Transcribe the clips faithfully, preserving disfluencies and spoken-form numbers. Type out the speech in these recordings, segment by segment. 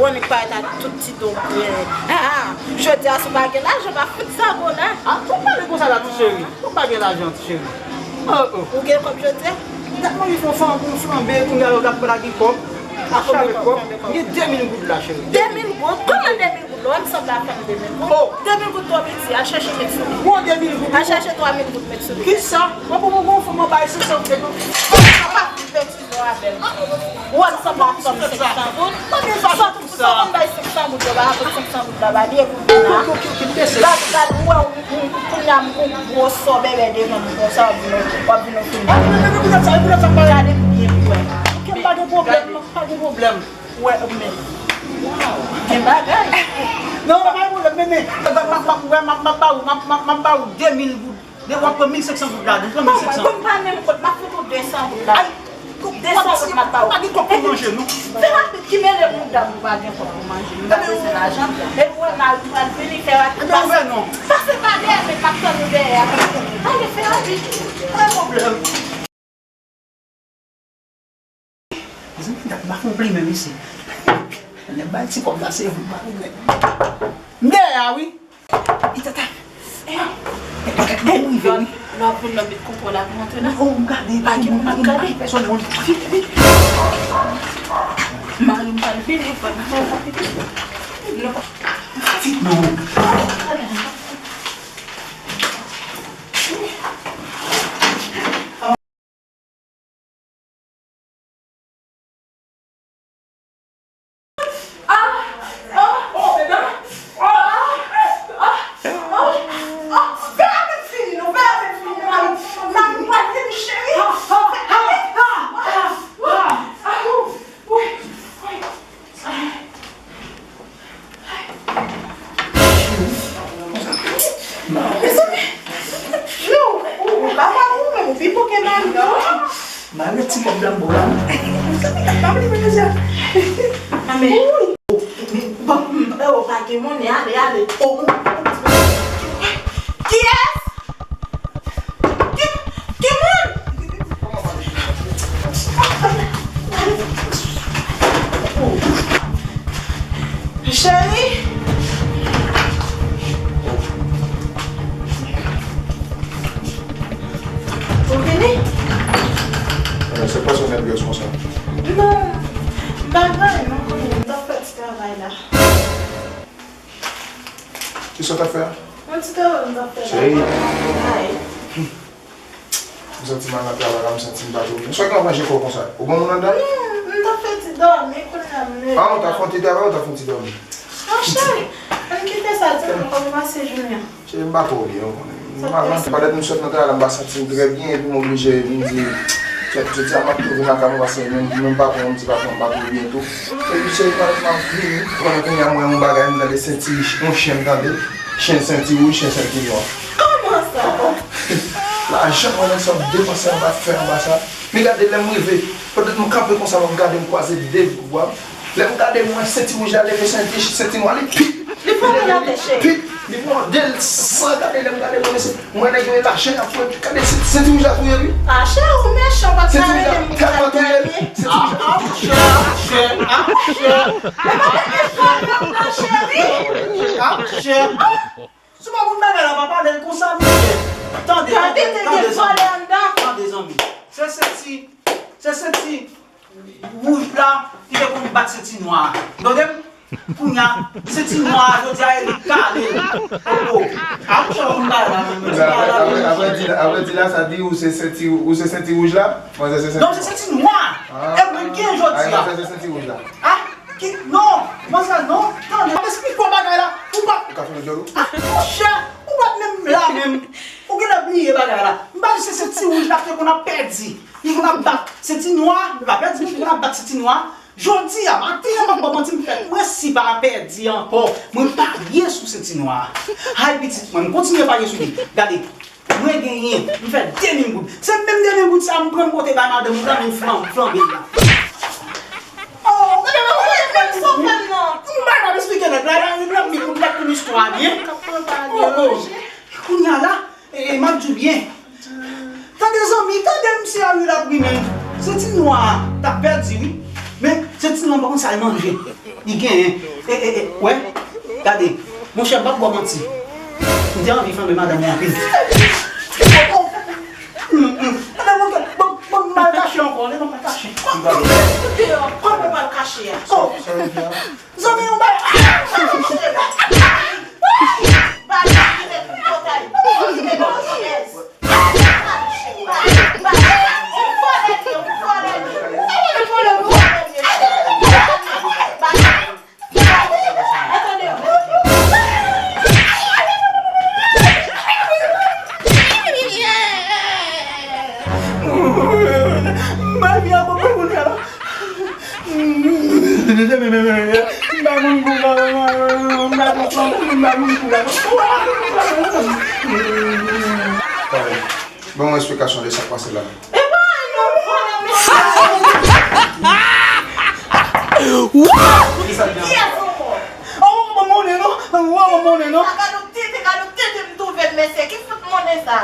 Nèg parèt ak tout ti don grenn. Ah, ah, jodi a si w pa gen lajan, pa fout zago la. Ah, fò pale konsa la, ti cheri. Ou pa gen lajan, ti cheri. Oh, oh. Ou gen kòb jodi a? Dat mwen fè yon fanm pou m flanbe, kounye a yo t ap lage kòb. Mache avèk kòb. M gen de mil goud la, cheri. De mil goud? Kòman de mil goud la? Ou wè m sanble ak fanm de mil goud? Oh. De mil goud twò piti, al chèche met sou li. Bon, de mil goud. Al chèche twa mil goud met sou li. Kisa? Mwen pou mwen gon fanm mwen bay senk san goud. Ou wè m sanble ak fanm senk san goud? Pa gen fason pou sa. Sa konn bay senk san goud yo, ba apre senk san goud la, ba li e goud la. Gad, gad, ou wè, ou, ou, kounye a, m gon gwo sò bèbè devan m konsa, w ap vin, w ap vin yon fini. Ah, men, men, men, poutèt sa, poutèt sa, m pa gade m byen pou wè. Ok, pa gen pwoblèm, pa gen pwoblèm. Wè, men. Gen bagay. Non, pa gen pwoblèm, men, men. M ap, m ap, m ap, m ap, m ap ba ou, m ap, m ap, m ap ba ou de mil goud. Depi w ap pran mil senk san goud la, depi w pran mil senk san. Bon, m pa menm kont, m ap fout ou de san goud la. Ay, de san goud m ap ba ou. Pa gen kòb pou manje, non. Fè rapid, ki mele mouda m ou pa gen kòb pou manje. M pa bezwen lajan. Epi w wè mari m pral vini, fè rapid. Ebyen, ouvè non. Pase pa dèyè, men m ap tann ou dèyè a. Ale, fè rapid. Pa gen pwoblèm. Mezanmi, dat m pa fè yon plimen, mesye. Lè m bay ti kòb la, se vre, m pa regrèt. M dèyè a, wi. Itata. Eh, eh, eh, eh, ou rive, wi. Lè w ap vin nan met konpò la pou antre la. Oh, m gade, pa gen moun, pa gen moun, pa gen pèsòn, moun. Vit, vit. Mari m pral vini, fò n fè rapid. Non. Vit, non. Mezanmi, non, ou, ou pa wè ou menm, ou pi bon ke mari w. Mari ti kòb la m ba w la. Mezanmi, gad pa vle mezanmi. Amen. Bon, bon, bon, pa gen monnen, ale, ale. Oh, oh, oh. Kiyès? Ki, ki moun? Cheri? Ou vini? Eh, se pa sa w nèvyèz konsa. Non, m pa gen anyen, non, konnen m t ap fè ti travay la. Kisa w t ap fè a? Yon ti travay m t ap fè la. Cheri. Ay. M santi m al nan travay la, m santi m pa twò byen. Sa w gen w ap manje kò konsa? Ou gon moun anndan? Non, m t ap fè ti dòmi, kounye a m leve. Ah, ou t ap fè yon ti travay, ou t ap fè yon ti dòmi? Non, cheri, ann kite sa, di m kòman w pase jounen an. Cheri, m pa twò byen, ou konnen. Nòmalman, se padèt m sot nan travay la, m pa santi m trè byen, epi m oblije, m di, kèt, jodi a m ap tou vin lakay mwen, paske menm, menm patwon an, m di patwon an m pa twò byen tou. Epi cheri, pandan m ap vini, pandan kounye a m wè yon bagay, m tande senti yon chen, m tande, chen senti wouj, chen senti nwa. Kòman sa? Lajan mwen nan sa m depanse anba fè anba sa. Men gade lè m rive, pandan m kanpe konsa, m ap gade, m kwaze de bra m. Lè m gade, m wè senti wouj la leve, senti, senti nwa li pip. Li fè w mèt atè, cheri. Pip, li mòde l san gade, lè m gade, m wè se, m wè nèg yo e lajan y ap fouye, gade senti, senti wouj la touye wi. Ah, cheri, ou mechan, pa ta rele m pou sa gade. Senti wouj la tèlman touye l. Senti wouj la. Ah, chè, ah, chè, ah, chè. Ah, chè. Si w pa konn bagay la, pa pale l konsa, mesye. Tande, tande, tande, zanmi. Tande, zanmi. Se senti, se senti wouj la ki te konn bat senti nwa a. Tande m? Kounye a, senti nwa a, jodi a, e li k kale l. Oh, oh. A, mouche, w konn bagay la, menm. Apre, apre, apre di la, apre di la, sa di ou se senti, ou se senti wouj la? Manzè se senti. Non, se senti nwa. Ah. E mwen gen jodi a. Ah, manzè se senti wouj la. Ah, ki, non, manzè, non, tande, m ap esplike w bagay la. Ou pa. Ou ka fè yon djòl ou? Ah, monchè, ou pa t menm la menm. Ou genlè bliye bagay la. M pa di se senti wouj la ki te konn ap pèdi. Li konn ap bat senti nwa, li pa pèdi, li konn ap bat senti nwa. Jodi a, maten an, m ap ba w manti, m fèt. Mwen si pa pèdi ankò. Mwen parye sou senti nwa. Hay pitit mwen, m kontinye parye sou li. Gade, mwen genyen, m fè de mil goud. Se menm de mil goud sa a m pran m pote bay madanm ou la, men flan-, flanbe l la. Oh, gade, gade, gade, menm sa w fè m nan. M pa ka esplike nèg la, la, la, m ap konnen istwa a byen. Oh, oh. Kounye a la, e, e, m ap di w byen. Tande zanmi, tande misye a wi l ap ri menm. Senti nwa a t ap pèdi wi. Men, Ti nonm pa konn sa l manje. Li genyen. E, e, e, wè. Gade. Monchè, m p ap ba w manti. M te anvi fanbe madanm ou anpil. Hum, hum. Bon, bon, m al kache ankò. Bon, m al kache. Kote w al kache a? Zanmi, yon bagay. Bon, yon eksplikasyon de sa k pase la. E pa yon vòlè, mesye. Kiyès ankò? Oh, bon, monnen non. Oh, bon, monnen non. Gade yon tete, gade yon tete m twouve, mesye. Ki fout monnen sa?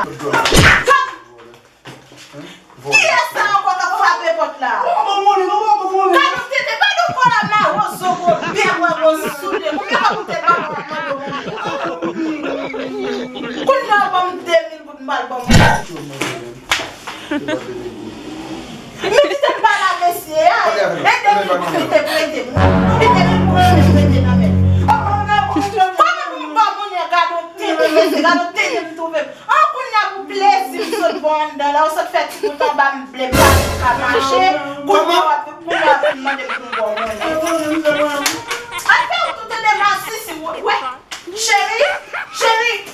Kiyès sa ankò k ap frape pòt la? Gade w tete, gade w kò la mawo, zo gwo bèk, wè gwo soulye. Konbyen fwa pou tèt papa w ap mande w monnen? Kounye a w ban m de mil goud, m pral ban w. Men kite m pale a mesye a. Ede m pou kite prete m. Kite m pou kite prete nan men. Kòman pou m ba w monnen, gade w tete, mesye, gade w tete m twouve m. An, kounye a pou plezi m sot bò anndan la, ou sot fè ti bout anba m, vle m pa ka mache, kounye a w ap, kounye a w ap vin mande m pou m ba w monnen. Al fè wout ou tande masisi, wè. Cheri, cheri,